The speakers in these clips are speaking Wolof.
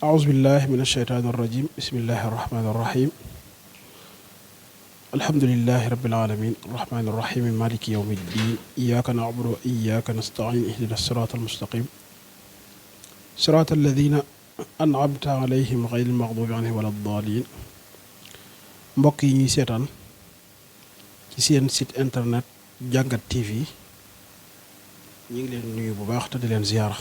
أعوذ بالله من الشيطان الرجيم بسم الله الرحمن الرحيم الحمد لله رب العالمين الرحمن الرحيم مالك يوم الدين إياك نعبد وإياك نستعين اهدنا الصراط المستقيم صراط الذين أنعمت عليهم غير المغضوب عليهم ولا الضالين mbokk yi ñuy seetaan ci seen site internet jàngat TV ñu ngi leen nuyu bu baax te di leen ziyaara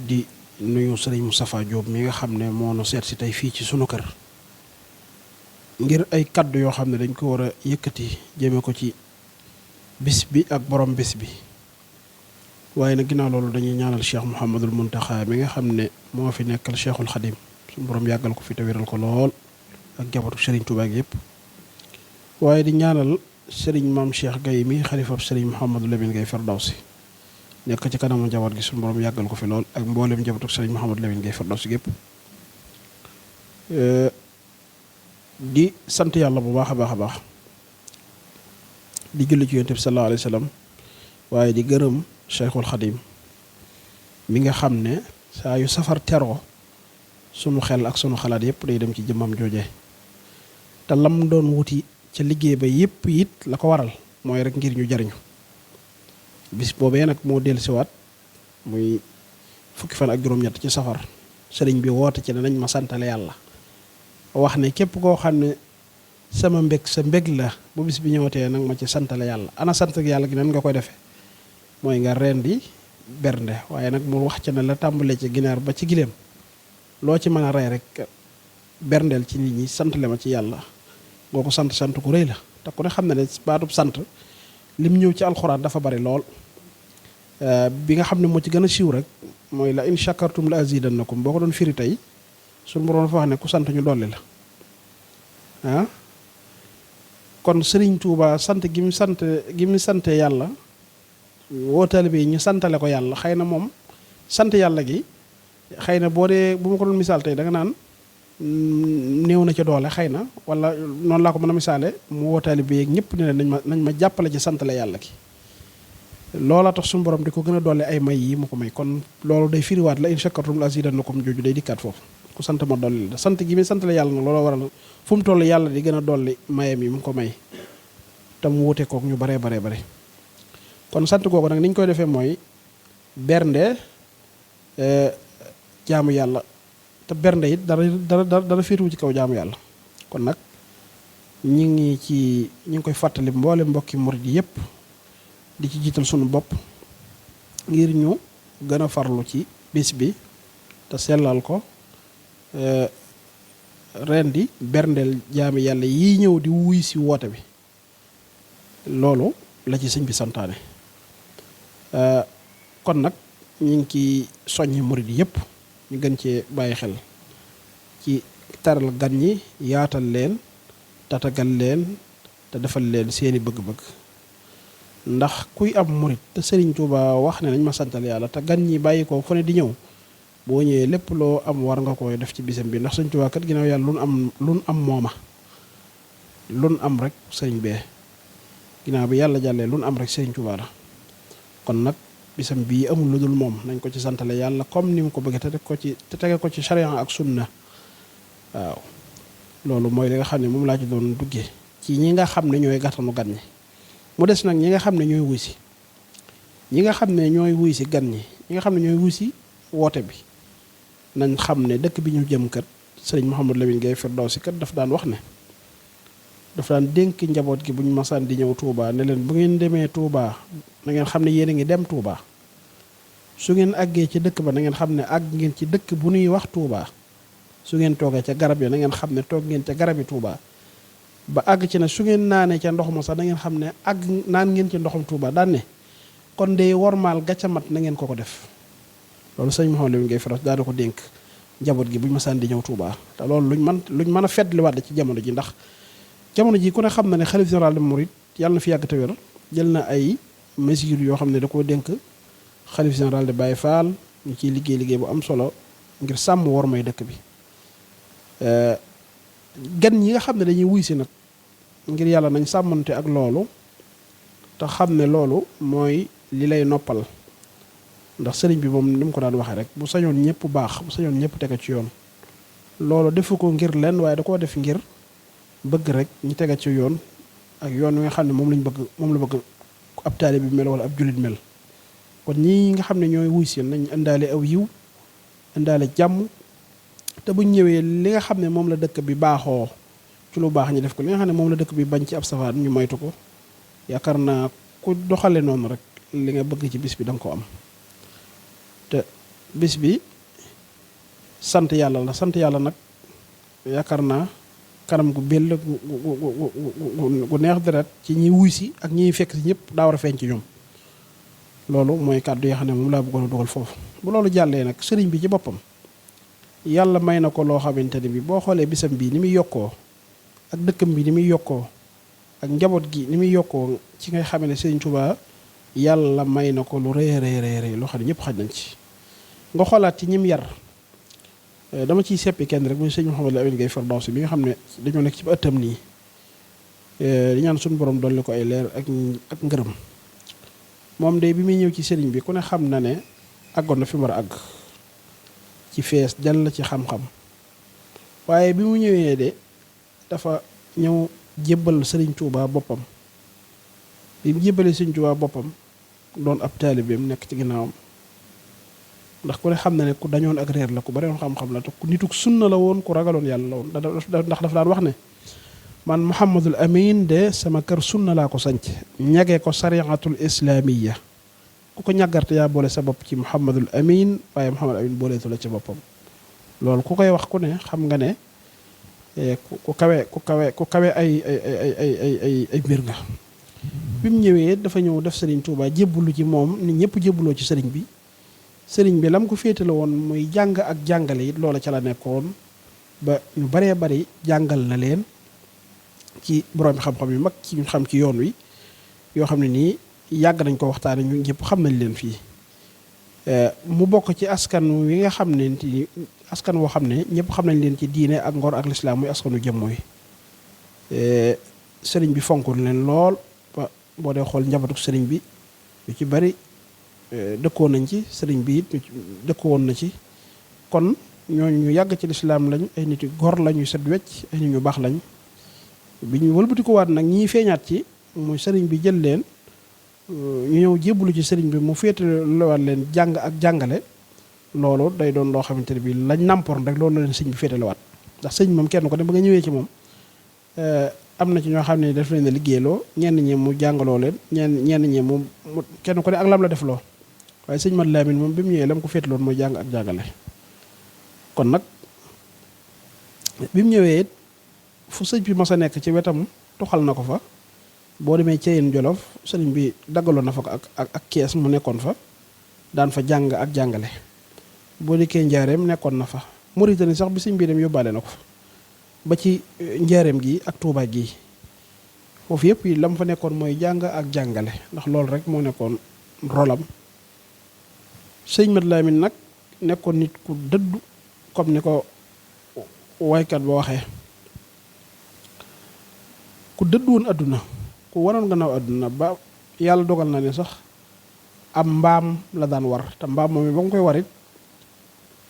di nuyu sëriñ Moustapha Diop mi nga xam ne moo nu seet si tey fii ci sunu kër ngir ay kaddu yoo xam ne dañ ko war a yëkkati jëme ko ci bis bi ak borom bis bi waaye nag ginnaaw loolu dañuy ñaanal Cheikh Mouhamadul Mountakha mi nga xam ne moo fi nekkal Cheikhul Khadim suñu borom yàggal ko fi te wéral ko lool ak jabatu Serigne Touba ak yëpp waaye di ñaanal Serigne Maam Cheikh Gaye mi xalifab Serigne Mouhamadou Lamine Gaye Firdawsi nekk ci kanamu njaboot gi suñu borom yàggal ko fi lool ak mboolem njabootu Serigne Mouhamadou Lamine Gaye Firdawsi gépp di sant yàlla bu baax a baax a baax di julli ci yonent bi sallallahu alayhi wa sallam waaye di gërëm Cheikhul Khadim mi nga xam ne saa yu safar teroo sunu xel ak sunu xalaat yépp day dem ci jëmmam jooje te lam doon wuti ca liggéey ba yépp it la ko waral mooy rek ngir ñu jariñu bis boobee nag moo dellusiwaat muy fukki fan ak juróom-ñett ci safar sëriñ bi woote ci ne nañ ma santale yàlla wax ne képp koo xam ne sama mbég sa mbég la bu bis bi ñëwatee nag ma ci santale yàlla ana sant ak yàlla gi nan nga koy defee mooy nga rendi bernde waaye nag mu wax ci ne la tàmbalee ci ginaar ba ci gileem loo ci mën a rey rek berndeel ci nit ñi santale ma ci yàlla ngoo ko sant ku rëy la te ku ne xam ne ne baatub sant lim ñëw ci alxuraan dafa bari lool bi nga xam ne moo ci gën a siiw rek mooy la in shakartum la azidannakum boo ko doon firi tey suñu boroom dafa wax ne ku sant ñu dolli la kon Sëriñ Tuuba sant gi mu sante yàlla woo taalibe yi ñu santale ko yàlla xëy na moom sant yàlla gi xëy na boo dee bu ma ko doon misaal tey da nga naan néew na ca doole xëy na wala noonu laa ko mën a misaale mu woo taalibe yeeg ñëpp ne nañ ma jàppale ci santale yàlla gi loola tax suñu borom di ko gën a doole ay may yi mu ko may kon loolu day firiwaat la in shakartum la azidannakum jooju day dikkaat foofu ku sant ma dolli la sant gi muy santale yàlla nag looloo waral fu mu toll yàlla di gën a dolli mayam yi mu ko may te mu wute kook ñu baree bare kon sant googu nag ni ñu koy defee mooy bernde jaamu yàlla te bernde it dara féetuwu ci kaw jaamu yàlla kon nag ñu ngi koy fàttali mboole mbokki murid yi yépp di ci jiital sunu bopp ngir ñu gën a farlu ci bis bi te sellal ko ren di berndeel jaami yàlla yi ñëw di wuy si woote bi loolu la ci sëñ bi santaane kon nag ñu ngi ci soññi murid yi yépp ñu gën cee bàyyi xel ci taral gan ñi yaatal leen tatagal leen te defal leen seeni bëgg-bëgg ndax kuy am murid te Sëriñ Tuuba wax ne nañ ma santal yàlla te gan ñi bàyyi ko fu ne di ñëw boo ñëwee lépp loo am war nga koy def ci bisam bi ndax Sëriñ Tuuba kat ginnaaw yàlla lun am mooma lun am rek sëriñ bee ginnaaw bi yàlla jàllee lun am rek Sëriñ Tuuba la kon nag bisam bii amul lu dul moom nañ ko ci santale yàlla comme ni mu ko bëggee te tege ko ci sharia ak sunna waaw loolu mooy li nga xam ne moom laa ci doon duggee ci ñi nga xam ne ñooy gàttanu gan ñi mu des nag ñi nga xam ne ñooy wuy si ñi nga xam ne ñooy wuy si gan ñi ñi nga xam ne ñooy wuy si woote bi nañ xam ne dëkk bi ñu jëm kat sëriñ Mouhamadou Lamine Gaye Firdawsi kat daf daan wax ne daf daan dénk njaboot gi bu ñu masaan di ñëw Touba ne leen bu ngeen demee Touba na ngeen xam ne yéen a ngi dem Touba su ngeen àggee ci dëkk ba na ngeen xam ne àgg ngeen ci dëkk bu ñuy wax Touba su ngeen toogee ca garab ya na ngeen xam ne toog ngeen ca garabi Touba ba àgg ci ne su ngeen naanee ca ndox ma sax na ngeen xam ne àgg naan ngeen ci ndoxum Touba daan ne kon de wormaal gàcca mat na ngeen ko def loolu sëñ Mouhamadou Lamine Gaye Firdawsi daal di ko dénk njaboot gi bu ñu masaan di ñëw Touba te loolu luñ mën a feddliwaat ci jamono ji ndax jamono ji ku ne xam na ne xalif général des mourides yàlla na fi yàgg te wér jël na ay mesures yoo xam ne da koo dénk xalif général de Baye Fall ñu ciy liggéey bu am solo ngir sàmm war may dëkk bi gan ñi nga xam ne dañuy wuy si nag ngir yàlla nañ sàmmante ak loolu te xam ne loolu mooy li lay noppal ndax sëriñ bi moom ni mu ko daan waxee rek bu sañoon ñëpp baax bu sañoon ñëpp tege ci yoon. loolu defu ko ngir lenn waaye da koo def ngir bëgg rek ñu tege ci yoon ak yoon wi nga xam ne moom lañ bëgg moom la bëgg ab taalibe bi mel wala ab jullit mel. kon ñii nga xam ne ñooy wuy si nañ indaale aw yiw indaale jàmm te buñ ñëwee li nga xam ne moom la dëkk bi baaxoo ci lu baax ñu def ko li nga xam ne moom la dëkk bi bañ ci ab safaan ñu moytu ko. yaakaar naa ku doxale noonu rek li nga bëgg ci bis bi da nga ko am te bis bi sant yàlla la sant yàlla nag yaakaar naa kanam gu bell gu neex deret ci ñi wuy si ak ñiy fekk si ñëpp daa war a feeñ ci ñoom. loolu mooy kàddu yi xam ne moom laa bëggoon a dugal foofu bu loolu jàllee nag sëriñ bi ci boppam yàlla may na ko loo xamante ne bi boo xoolee bisam bii ni muy yokkoo ak dëkkam bi ni muy yokkoo ak njaboot gi ni muy yokkoo ci ngay xamee ne sëriñ Tuubaa yàlla may na ko lu rëy rëy loo xam ne ñëpp xaj nañ ci. nga xoolaat ci ñim yar dama ciy seppi kenn rek muy sëñ Mouhamadou Amine Gaye Firdawsi bi nga xam ne dañoo nekk ci ëttam nii di ñaan suñu borom dolli ko ay leer ak ngërëm. moom de bi muy ñëw ci sëriñ bi ku ne xam na ne àggoon na fi mu war a àgg ci fees dell ci xam-xam waaye bi mu ñëwee de dafa ñëw jébbal sëriñ Tuubaa boppam bi mu jébbalee sëriñ Tuubaa boppam doon ab taalibeem nekk ci ginnaawam ndax ku ne xam na ne ku dañoon ak réer la ku bari woon xam-xam la te ku nituk sunna la woon ku ragaloon yàlla la woon ndax dafa daan wax ne man Mouhamadul Amin de sama kër sunna laa ko sanc ñagee ko sariatul islaamiya ku ko ñàggarte yaa boole sa bopp ci Mouhamadul Amin waaye Mouhamadul Amin booleetu la ci boppam. loolu ku koy wax ku ne xam nga ne ku kawe ay mbir nga. bi mu ñëwee dafa ñëw def Serigne Touba jébbalu ci moom nit ñëpp jébbaloo ci sëriñ bi. sëriñ bi lam ko féetale woon muy jàng ak jàngale it loola ca la nekkoon ba ñu baree bari jàngal na leen. ci borom xam-xam yu mag ci ñu xam ci yoon wi yoo xam ne nii yàgg nañ ko waxtaane ñu ñëpp xam nañ leen fii mu bokk ci askan wi nga xam ne ni askan woo xam ne ñëpp xam nañ leen ci diine ak ngor ak lislaam muy askanu jëmm wi sëriñ bi fonkul leen lool ba boo dee xool njabootu sëriñ bi ñu ci bari dëkkoon nañ ci sëriñ bi it dëkkoon na ci kon ñooñu ñu yàgg ci lislaam lañ ay nit yu gor lañuy set wecc ay nit ñu baax lañ bi ñu wëlbati ko waat nag ñii feeñaat ci muy sëriñ bi jël leen ñu ñëw jébbalu ci sëriñ bi mu féetalewaat leen jàng ak jàngale loolu day doon loo xamante ne bi lañ nàmpoon rek loolu la leen sëñ bi féetalewaat ndax sëñ moom kenn ko ne ba nga ñëwee ci moom am na ci ñoo xam ne daf leen a liggéeyloo ñenn ñi mu jàngaloo leen ñenn ñi mu kenn ko ne ak lam la def loo waaye sëñ Mad Lamin moom bi mu ñëwee lam ko féetaloon mooy jàng ak jàngale kon nag bi mu ñëwee it fu sëñ bi mas a nekk ci wetam toxal na ko fa boo demee Ceyeen Jolof sëriñ bi daggaloon na fa ko ak kees mu nekkoon fa daan fa jàng ak jàngale boo dikkee njaareem nekkoon na fa Mauritanie sax bi sëñ bi dem yóbbaale na ko fa ba ci njaareem gi ak Tuubaa gi foofu yëpp yi lam fa nekkoon mooy jàng ak jàngale ndax loolu rek moo nekkoon rolam sëñ Mat Lamin nag nekkoon nit ku dëddu comme ni ko waykat ba waxee ku dëddu woon adduna ku waroon gannaaw adduna ba yàlla dogal na ne sax am mbaam la daan war te mbaam moom ba nga koy warit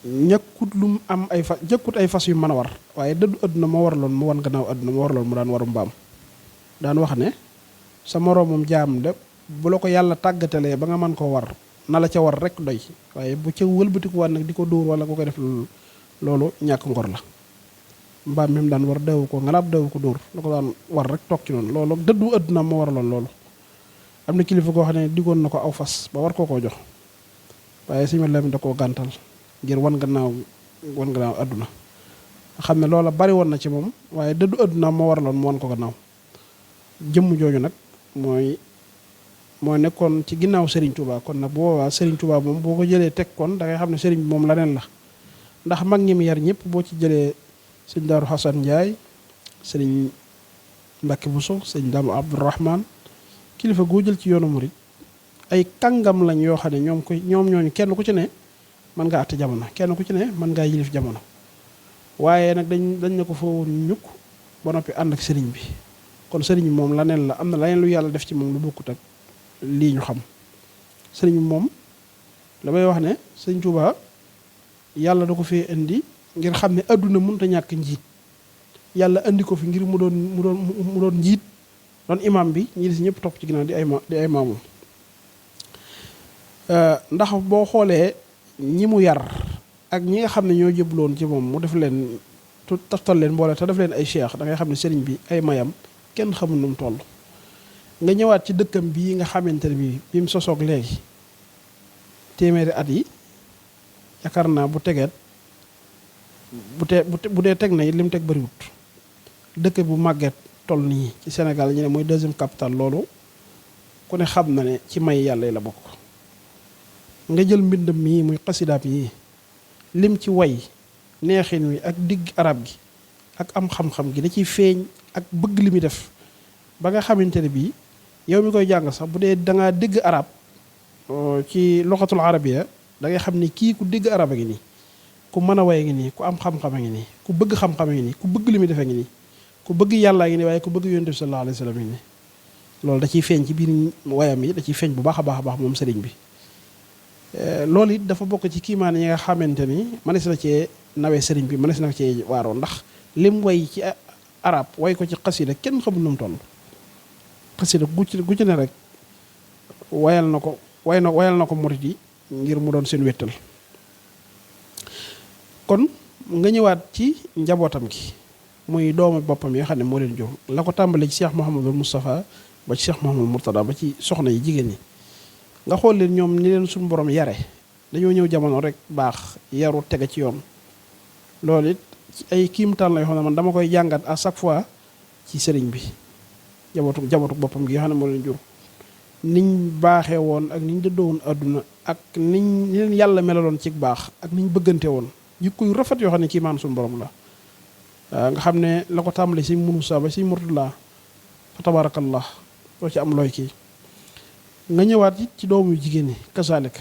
ñàkkut lu mu am ay fas jëkkut ay fas yu mën a war waaye dëddu adduna moo waraloon mu wan gannaaw adduna moo waraloon mu daan waru mbaam daan wax ne sa moroomum jaam de bu la ko yàlla tàggatalee ba nga mën koo war na la ca war rek doy waaye bu ca wëlbatiku waat nag di ko dóor wala ko koy def loolu ñàkk ngor la mbaam mi mu daan war daw ko ngalaab daw ko dóor da ko daan war rek toog ci noonu loolu dëddu adduna moo waraloon loolu am na kilifa koo xam ne diggoon na ko aw fas ba war koo jox waaye sëñ Mat Lamin da koo gàntal ngir wan gannaaw adduna xam ne loola bari woon na ci moom waaye dëddu adduna moo waraloon mu wan ko gannaaw jëmm jooju nag moo nekkoon ci ginnaaw Serigne Touba kon nag bu boobaa Serigne Touba moom boo ko jëlee teg kon da ngay xam ne Serigne bi moom laneen la ndax mag ñi mu yar ñëpp boo ci jëlee sëñ Daaru Xasan Njaay sëriñ Mbàkke Buso sëñ Daamu Abdourahman kilifa goo jël ci yoonu murit ay kàngam lañ yoo xam ne ñoom ñooñu kenn ku ci ne mën ngaa àtte jamono kenn ku ci ne mën ngaa yilif jamono waaye nag dañ ne ko foo ñukk ba noppi ànd ak sëriñ bi kon sëriñ bi moom laneen la am na laneen lu yàlla def ci moom lu bokkut ak lii ñu xam sëriñ bi moom damay wax ne sëñ Tuubaa yàlla da ko fee indi ngir xam ne adduna mënut a ñàkk njiit yàlla indi ko fi ngir mu doon njiit doon imam bi ñi si ñëpp topp ci ginnaaw di ay maamum ndax boo xoolee ñi mu yar ak ñi nga xam ne ñoo jëbloon ci moom mu def leen taftal leen mboole te def leen ay cheikh da ngay xam ne sëriñ bi ay mayam kenn xamul nu mu toll. nga ñëwaat ci dëkkam bii nga xamante ne bii bi mu sosoog léegi téeméeri at yi yaakaar naa bu tegeet bu dee teg na it li mu teg bëriwut dëkk bu màgget toll nii ci Sénégal ñu ne mooy deuxième capitale loolu ku ne xam na ne ci may yàlla yi la bokk. nga jël mbindam mii muy xasidaam yi lim ci way neexin wi ak digg arab gi ak am xam-xam gi da ciy feeñ ak bëgg li muy def ba nga xamante ne bii yow mi koy jàng sax bu dee da ngaa dégg arab ci loxatul arabiya da ngay xam ni kii ku dégg arab a ngi nii ku mën a way ngi nii ku am xam-xam a ngi nii ku bëgg xam-xam a ngi nii ku bëgg li muy defe ngi nii ku bëgg yàllaa ngi nii waaye ku bëgg yonent bi sallallahu alayhi wa sallam ngi nii loolu da ciy feeñ ci biir wayam yi da ciy feeñ bu baax a baax moom sëriñ bi loolu it dafa bokk ci kiimaan yi nga xamante ni mënees na cee nawee sëriñ bi mënees na cee waaroo ndax lim way ci arab way ko ci xasida kenn xamul nu mu toll xasida gu ci ne rek wayal na ko murit yi ngir mu doon seen wéttal kon nga ñëwaat ci njabootam gi muy doomu boppam yi xam ne moo leen jur la ko tàmbalee ci Cheikh Mouhamadul Moustapha ba ci Cheikh Mouhamadul Mourtada ba ci soxna yi jigéen ñi nga xool leen ñoom ni leen suñu borom yare dañoo ñëw jamono rek baax yaru tege ci yoon loolu it ay kiimtaan la yoo xam ne man dama koy jàngat à chaque fois ci sëriñ bi jabootu boppam gi yoo xam ne moo leen jur niñ baaxee woon ak niñ dëddoo woon àdduna ak ni leen yàlla melaloon ci baax ak niñ bëggante woon jikko yu rafet yoo xam ne kiimaan suñu borom la nga xam ne la ko tàmbali si Musaa ba si Murtala fa tabarakallah doo ci am looy kii nga ñëwaat it ci doomu jigéen ñi kasaalika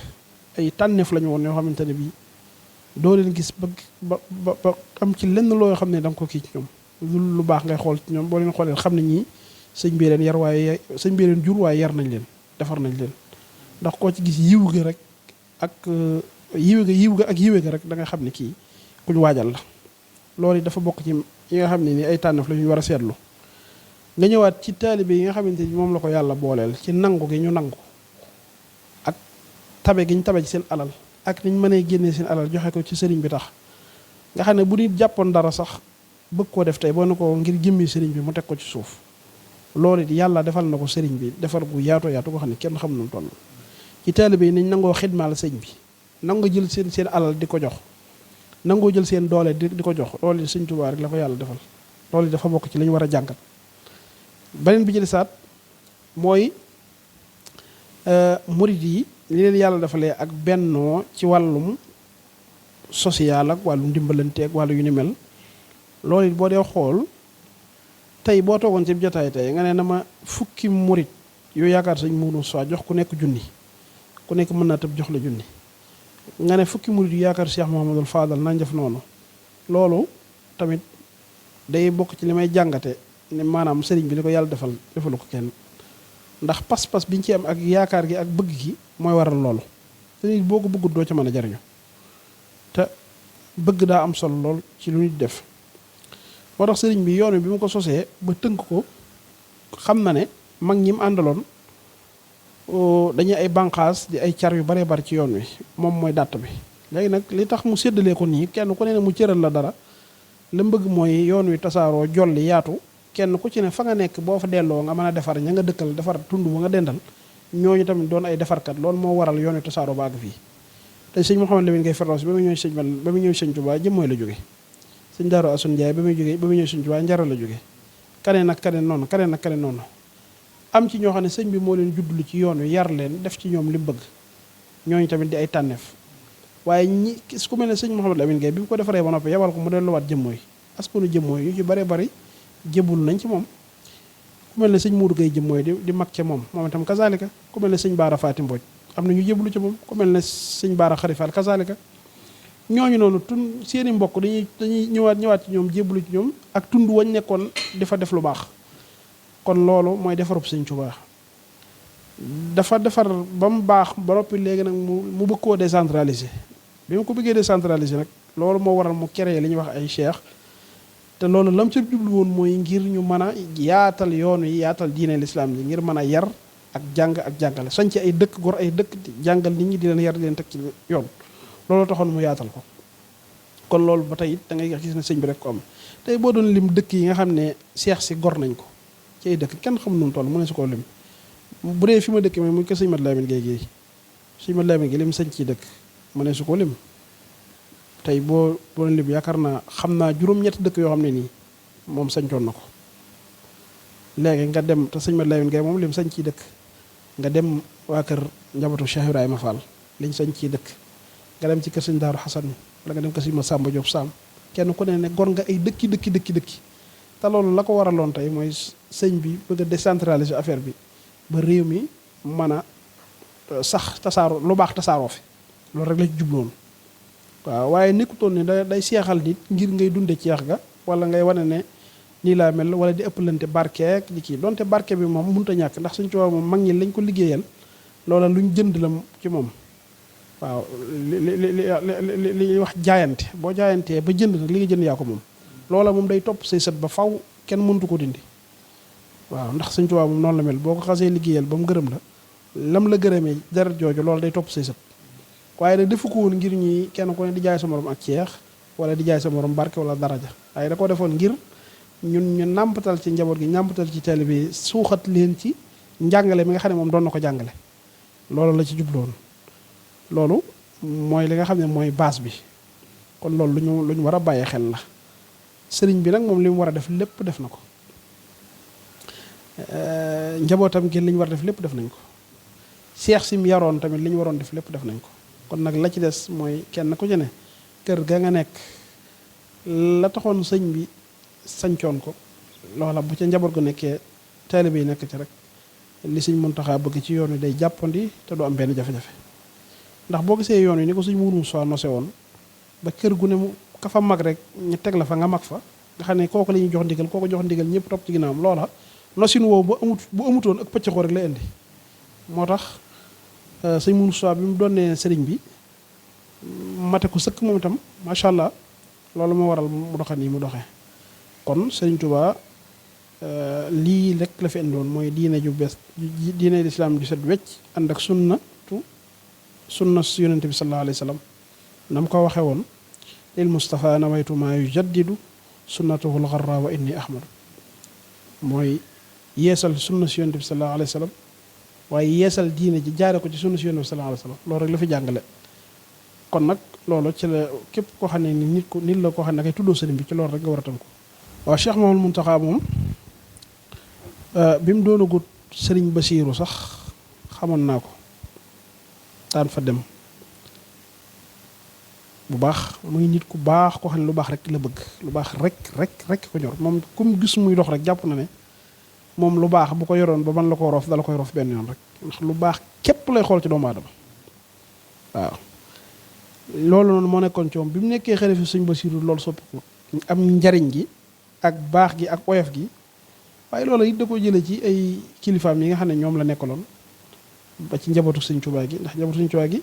ay tànneef lañu woon yoo xamante ne bii doo leen gis ba am ci lenn loo xam ne da nga ko kii ci ñoom lu baax ngay xool ci ñoom boo leen xoolee xam ne ñii sëñ bi leen yar waaye sëñ bi leen jur waaye yar nañ leen defar nañ leen ndax koo ci gis yiw ga rek ak yiw ga rek da nga xam ne kii kuñ waajal la loolu it dafa bokk ci yi nga xam ne ni ay tànneef la ñu war a seetlu nga ñëwaat ci taalibe yi nga xamante ni moom la ko yàlla booleel ci nangu gi ñu nangu ak tabe gi ñu tabe ci seen alal ak niñ mënee génnee seen alal joxe ko ci sëriñ bi tax nga xam ne bu nit jàppoon dara sax bëgg koo def tey boo ne ko ngir jëmmi sëriñ bi mu teg ko ci suuf loolu it yàlla defal na ko sëriñ bi defar gu yaatu ko xam ne kenn xam nu mu toll ci taalibe yi nañ nangoo xidmaal sëñ bi nangoo jël seen alal di ko jox nangoo jël seen doole di ko jox loolu sëñ Tuubaa rek la ko yàlla defal loolu dafa bokk ci li ñu war a jàngat beneen bi ci desaat mooy murid yi li leen yàlla defalee ak bennoo ci wàllum social ak wàllum ndimbalante ak wàllu yu ni mel loolu it boo dee xool tey boo toogoon ci jotaay tey nga ne na ma fukki murid yu yaakaar sëñ Mourou Sow jox ku nekk junni ku nekk mën naa tëb jox la junni nga ne fukki murid yu yaakaar Cheikh Mouhamadul Fadal nañ def noonu loolu tamit day bokk ci li may jàngate ne maanaam sëriñ bi li ko yàlla defalu ko kenn ndax pas-pas biñ ci am ak yaakaar gi ak bëgg gi mooy waral loolu te nit boo ko bëggut doo ca mën a jariñu te bëgg daa am solo lool ci lu nit def moo tax sëriñ bi yoon wi bi mu ko sosee ba tënk ko xam na ne mag ñi mu àndaloon dañuy ay banqaas di ay car yu baree bari ci yoon wi moom mooy dàtt bi léegi nag li tax mu séddalee ko nii kenn ku ne mu cëral la dara la mbëgg mooy yoon wi tasaaroo jolli yaatu kenn ku ci ne fa nga nekk boo fa delloo nga mën a defar ña nga dëkkal defar tund ba nga dendal ñooñu tamit doon ay defarkat loolu moo waral yoon wi tasaaroo baag fii te sëñ Mouhamed Lamine Gueye Firdaws ba mu ñëw sëñ Touba jëmmooy la jóge sëñ Daaru Asun Njaay ba muy ñëw sëñ Touba njara la jóge kaneen ak kaneen noonu am ci ñoo xam ne sëñ bi moo leen juddlu ci yoon wi yar leen def ci ñoom li mu bëgg ñooñu tamit di ay tànneef waaye ñi ku mel ne sëñ Mouhamed Lamine Gueye bi mu ko defaree ba noppi yebal ko mu delluwaat jëmmooy askanu jëmmooy yu ci bare bari jébul nañ ci moom ku mel ne sëñ Mourou Gueye jëmmooy di mag ca moom itam kazalika ku mel ne sëñ Baara Faati Mbooj am na ñu jéblu ci moom ku mel ne sëñ Baara Xarifal kazalika ñooñu noonu tun seeni mbokk dañuy ñëwaat ci ñoom jéblu ci ñoom ak tund wañ nekkoon di fa def lu baax kon loolu mooy defarub sëñ Tuubaa dafa defar ba mu baax ba noppi léegi nag mu bëgg koo décentraliser bi mu ko bëggee décentraliser nag loolu moo waral mu créé li ñuy wax ay cheikh te loolu lam ci jublu woon mooy ngir ñu mën a yaatal yoon wi yaatal diine lislaam ji ngir mën a yar ak jàng ak jàngale sañ ci ay dëkk gor ay dëkk jàngal nit ñi di leen yar di leen teg ci yoon loolu taxoon mu yaatal ko kon loolu ba tey it da ngay gis ne sëñ bi rek ko am tey boo doon lim dëkk yi nga xam ne seex si gor nañ ko ci ay dëkk kenn xam nu mu toll mu ne su koo lim bu dee fi ma dëkk mooy muy ko sëñ Mat Lamin Gay gi sëñ Mat Lamin gi lim sañ ci dëkk mu ne su ko lim tey boo doon lim yaakaar naa xam naa juróom-ñetti dëkk yoo xam ne nii moom sañcoon na ko léegi nga dem te sëñ Mat Lamin Gay moom lim sañ ciy dëkk nga dem waa kër njabootu Cheikh Ibrahima Fall liñ sañ ciy dëkk nga dem ci kër sëñ Daaru Xasan wala nga dem kër sëñ ma Sàmba Jóob Saam kenn ku ne gor nga ay dëkki te loolu la ko waraloon tey mooy sëñ bi bëgg a décentraliser affaire bi ba réew mi mën a sax tasaaroo lu baax tasaaroo fi loolu rek la ci jubloon waaw waaye nekkutoon ne day seexal nit ngir ngay dunde ceex ga wala ngay wane ne nii laa mel wala di ëppalante barkeek di kii donte barke bi moom mënut a ñàkk ndax suñ Tuubaa moom mag ñi lañ ko liggéeyal loola luñ jënd la ci moom waaw li wax jaayante boo jaayantee ba jënd nag li nga jënd yaa ko moom loola moom day topp say sët ba faw kenn mëntu ko dindi waaw ndax Sëñ Tuubaa moom noonu la mel boo ko xasee liggéeyal ba mu gërëm la lam la gërëmee deret jooju loolu day topp say sët waaye nag defu ko woon ngir ñi kenn ku ne di jaay sa morom ak ceex wala di jaay sa morom barke wala daraja waaye da ko defoon ngir ñun ñu nàmpatal ci njaboot gi nàmpatal ci taalibe bi suuxat leen ci njàngale mi nga xam ne moom doon na ko jàngale loolu la ci jubloon loolu mooy li nga xam ne mooy base bi kon loolu lu ñu war a bàyyi xel la sëriñ bi nag moom li mu war a def lépp def na ko njabootam gi li ñu war a def lépp def nañ ko seex sim yaroon tamit li ñu waroon def lépp def nañ ko kon nag la ci des mooy kenn ku ci ne kër ga nga nekk la taxoon sëñ bi sañcoon ko loola bu ca njaboot gu nekkee taalibe yi nekk ci rek li sëñ Muntaxa bëgg ci yoon wi day jàppandi te du am benn jafe-jafe ndax boo gisee yoon wi ni ko sëñ Muuru Musaa nose woon ba kër gu ne mu ka fa mag rek ñu teg la fa nga mag fa nga xam ne kooku la ñuy jox ndigal kooku jox ndigal ñëpp topp ci ginnaawam loola nosin woowu bu amutoon ak pëccëxoo rek lay indi moo tax sëñ Muuru Musaa bi mu doonee sëriñ bi mate ko sëkk moom itam macha allah loolu moo waral mu doxe nii mu doxee kon sëriñ Tuubaa lii rek la fi indoon mooy diine ju bees diine lislaam ju set wecc ànd ak sunna su yonente bi sallallahu alayhi wa sallam na mu ko waxee woon lil Mustafa nawaytu maa yujaddidu sunnatahu lgarra wa inni ahmadu mooy yeesal sunna si yonente bi sallallahu alayhi wa sallam waaye yeesal diine ji jaare ko ci sunna si yonente bi sallallahu alayhi wa sallam loolu rek la fi jàngale kon nag loolu ci la képp koo xam ne ni nit la koo xam ne kay tuddoo sëriñ bi ci loolu rek nga war a tënku waaw Cheikh Mamadou Muntaxa moom bi mu doonagut sëriñ Basiiru sax xamoon naa ko daan fa dem bu baax muy nit ku baax koo xam ne lu baax rek la bëgg lu baax rek ko ñor moom ku mu gis muy dox rek jàpp na ne moom lu baax bu ko yoroon ba man la ko roof dala koy roof benn yoon rek ndax lu baax képp lay xool ci doomu aadama waaw loolu noonu moo nekkoon ci moom bi mu nekkee xalifa sëñ Basiiru loolu soppiku am njariñ gi ak baax gi ak oyof gi waaye loolu it da ko jële ci ay kilifaam yi nga xam ne ñoom la nekkaloon ba ci njabootu sëñ Tuubaa gi ndax njabootu sëñ Tuubaa gi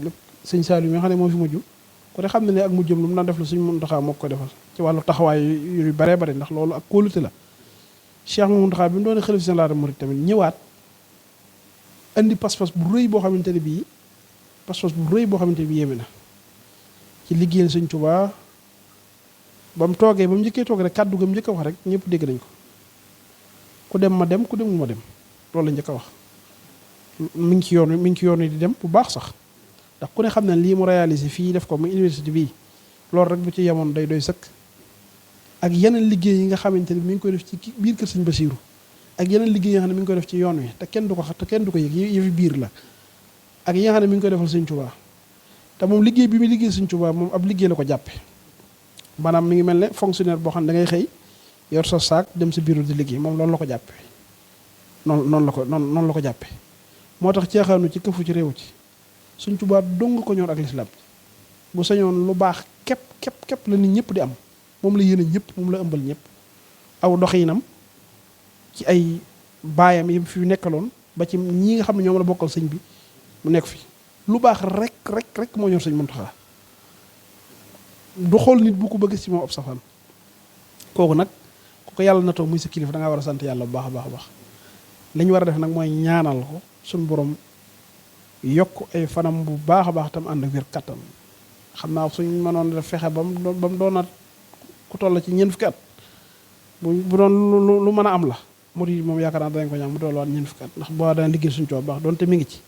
lépp sëñ Saaliw mi nga xam ne moo fi mujj ko te xam ne ak mujjam lu mu daan def la sëñ Muntaxaa moo ko defal ci wàllu taxawaay yu baree bari ndax loolu ak kóolute la Cheikh Muntaxaa bi mu doon xalifa général des mourides tamit ñëwaat indi pas-pas bu rëy boo xamante ne bii yéeme na ci liggéeyal sëñ Tuubaa ba mu toogee ba mu njëkkee toog rek kàddu ga mu njëkk a wax rek ñëpp dégg nañ ko ku dem ma dem ku dem ma dem loolu la njëkk a wax mi ngi ci yoon wi di dem bu baax sax ndax ku ne xam ne lii mu réalisé fii def ko mu université bii loolu rek bu ci yemoon day doy sëkk ak yeneen liggéey yi nga xamante ne mi ngi koy def ci biir kër sëñ Basiiru ak yeneen liggéey yi nga xam ne mi ngi koy def ci yoon wi te kenn du ko yëg yëfi biir la ak yi nga xam ne mi ngi koy defal sëñ Tuubaa te moom liggéey bi muy liggéey sëñ Tuubaa moom ab liggéey la ko jàppe maanaam mi ngi mel ne fonctionnaire boo xam ne da ngay xëy yor sa saak dem sa bureau di liggéey moom loolu la ko jàppe noonu la ko jàppe moo tax ceexaanu ci këfu ci réew ci Sëñ Tuubaa dong ko ñor ak lislaam bu sañoon lu baax képp la nit ñëpp di am moom la yéene ñëpp moom la ëmbal ñëpp aw doxinam ci ay baayam yi fi nekkaloon ba ci ñi nga xam ne ñoom la bokkal sëñ bi mu nekk fi lu baax rek moo ñor sëñ Muntaxa du xool nit bu ko bëgg ci moom ab safaan kooku nag ku ko yàlla na toog muy sa kilifa da ngaa war a sant yàlla bu baax a baax li ñu war a def nag mooy ñaanal ko suñu borom yokk ay fanam bu baax a baax tam ànd ak wér kattan xam naa suñ mënoon def fexe ba mu doonaat ku toll ci ñeent fukki at bu doon lu mën a am la murid yi moom yaakaar naa danañ ko ñaan mu tolluwaat ñeent fukki at ndax boo dana liggéey suñu coow baax doonte mi ngi ci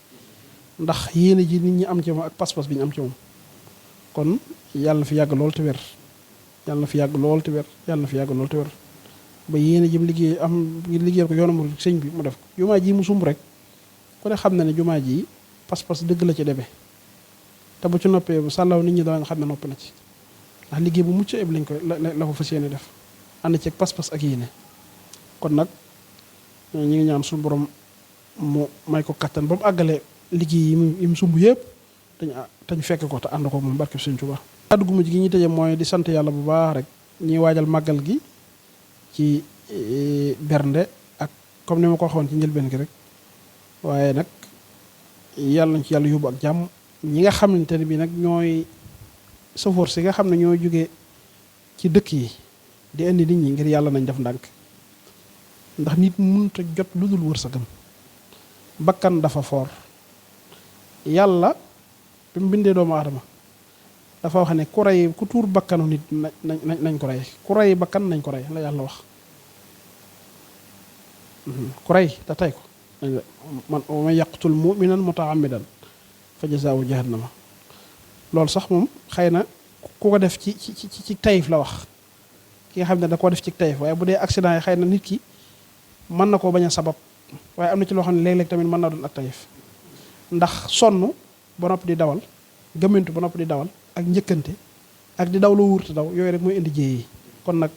ndax yéene ji nit ñi am ci moom ak pas-pas bi ñu am ci moom kon yàlla na fi yàgg lool te wér yàlla na fi yàgg lool te wér yàlla na fi yàgg lool te wér ba yéene ji mu liggéey am liggéeyal ko yoonu murid sëñ bi mu def ko jumaa ji mu sumb rek ku ne xam na ne jumaa ji pas-pas dëgg la ci demee te bu ci noppee bu sàllaw nit ñi daañu xam ne nopp na ci ndax liggéey bu mucc ayib lañ koy la ko fas yéene def ànd ci ak pas-pas ak yéene kon nag ñu ngi ñaan suñu borom mu may ko kattan ba mu àggale liggéey yi mu sumb yëpp tañ fekk ko te ànd ko moom barke Sëñ Tuubaa. kàddu gu mujj gi ñuy tëjee mooy di sant yàlla bu baax rek ñuy waajal màggal gi ci bernde ak comme ni ma ko waxoon ci njëlbeen gi rek waaye nag yàlla nañ ci yàlla yóbbu ak jàmm ñi nga xamante ne bi nag ñooy safoor si nga xam ne ñooy jóge ci dëkk yi di indi nit ñi ngir yàlla nañ def ndànk ndax nit mënut a jot lu dul wërsëgam bakkan dafa foor yàlla bi mu bindee doomu aadama dafa wax ne ku rey ku tuur bakkanu nit nañ ko rey ku rey bakkan nañ ko rey la yàlla wax ku rey te tey ko man yaqtul mu'minan mutaammidan fa jazaahu jahannama loolu sax moom xëy na ku ko def ci tayif la wax ki nga xam ne da koo def ci tayif waaye bu dee accident yi xëy na nit ki mën na koo bañ a sabab waaye am na ci loo xam ne léeg-léeg tamit mën na doon ak tayif ndax sonn ba noppi di dawal gëmmentu ba noppi di dawal ak njëkkante ak di daw loo wurtu daw yooyu rek mooy indi jéey yi kon nag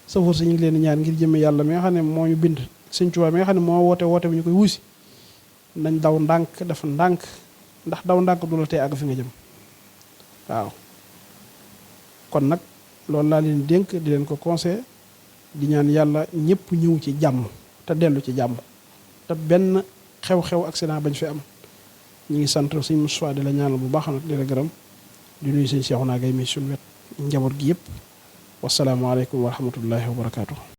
safoor si ñu ngi leen di ñaan ngir jëmme yàlla mi nga xam ne moo ñu bind Sëñ Tuubaa mi nga xam ne moo woote bi ñu koy wuusi nañ daw ndànk def ndànk ndax daw ndànk du la tee àgg fi nga jëm waaw kon nag loolu laa leen dénk di leen ko conseil di ñaan yàlla ñëpp ñëw ci jàmm te dellu ci jàmm te benn xew-xew accident bañ fi am ñu ngi sant Sëñ Moussa di la ñaanal bu baax nag di la gërëm di nuyu Sëñ Seexuna Gay mi suñu wet njaboot gi yëpp wasalaamualeykum wa rahmatullahi wa barakaatu.